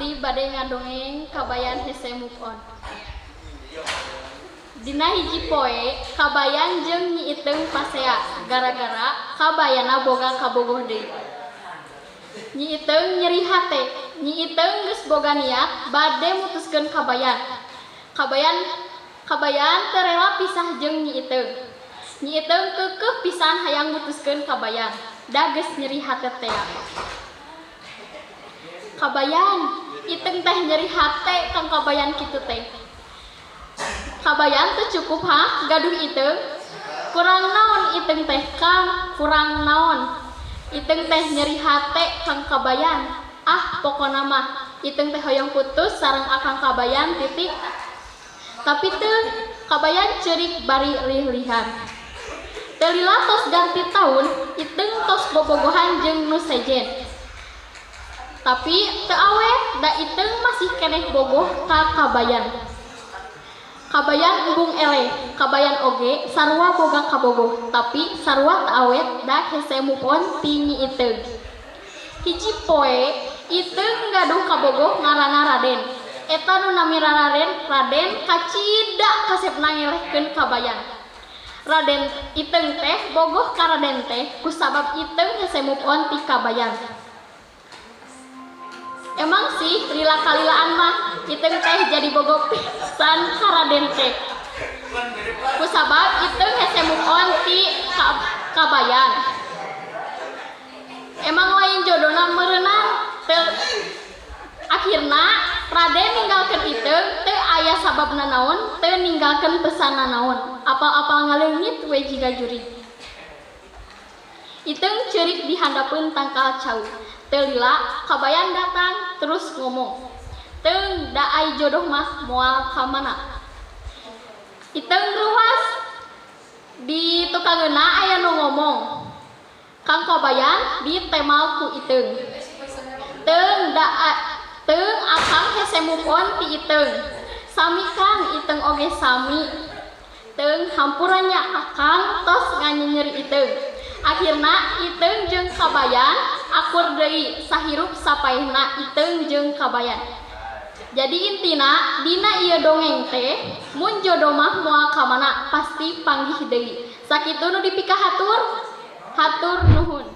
Abdi bade ngadongeng Kabayan hese move on. Dina hiji poe, Kabayan jeung Nyi Iteung pasea gara-gara Kabayana boga kabogoh deui. Nyi Iteung nyeri hate. Nyi Iteung geus boga niat bade mutuskeun Kabayan. Kabayan teu rela pisah jeung Nyi Iteung. Nyi Iteung keukeuh pisan hayang mutuskeun Kabayan. Da geus nyeri hate tea. Kabayan, Iteung teh nyeri hate kang Kabayan kitu teh. Kabayan teu cukup hah gaduh Iteung. Kurang naon Iteung teh Kang, kurang naon. Iteung teh nyeri hate kang Kabayan. Ah, pokona mah Iteung teh hoyong putus sareng Akang Kabayan titik. Tapi teu, Kabayan ceurik bari lih-lihan. Teu lila tos ganti taun, Iteung tos bobogohan jeung nu sejen. Tapi teu awet da Iteung masih keneh bogoh ka Kabayan. Kabayan embung eleh, Kabayan oge sarua boga kabogoh, tapi sarua teu awet da hese move on ti Nyi Iteung. Hiji poe, Iteung gaduh kabogoh ngaranna Raden. Eta nu nami Raden, Raden kacida kasepna ngelehkeun Kabayan. Raden Iteung teh bogoh ka Raden teh kusabab Iteung hese move on ti Kabayan. Emang sih lila kalilaan mah Iteung teh jadi bogoh pisan ka Raden teh. Kusabab Iteung hese move on ti Kabayan. Emang lain jodona meureunan teu. Akhirna Raden ninggalkeun Iteung teu aya sabab nanaon, teu ninggalkeun pesan nanaon. Apal-apal ngaleungit we jiga jurig. Iteung ceurik di handapeun tangkal cau. Teu lila Kabayan datang terus ngomong. Teung da ai jodoh mah moal ka mana. Iteung ruas di tukangeuna aya nu ngomong. Kang Kabayan ditemal ku Iteung. Teung da teung Akang hese move on ti Iteung. Sami Kang, Iteung oge sami. Teung hampura nya Akang tos nganyenyeri Iteung. Akhirna Iteung jeung Kabayan akur deui sahirup sapaehna Iteung jeung Kabayan. Jadi intina dina ieu dongeng teh mun jodoh mah moal ka mana pasti panggih deui. Sakitu nu dipikahatur, hatur nuhun.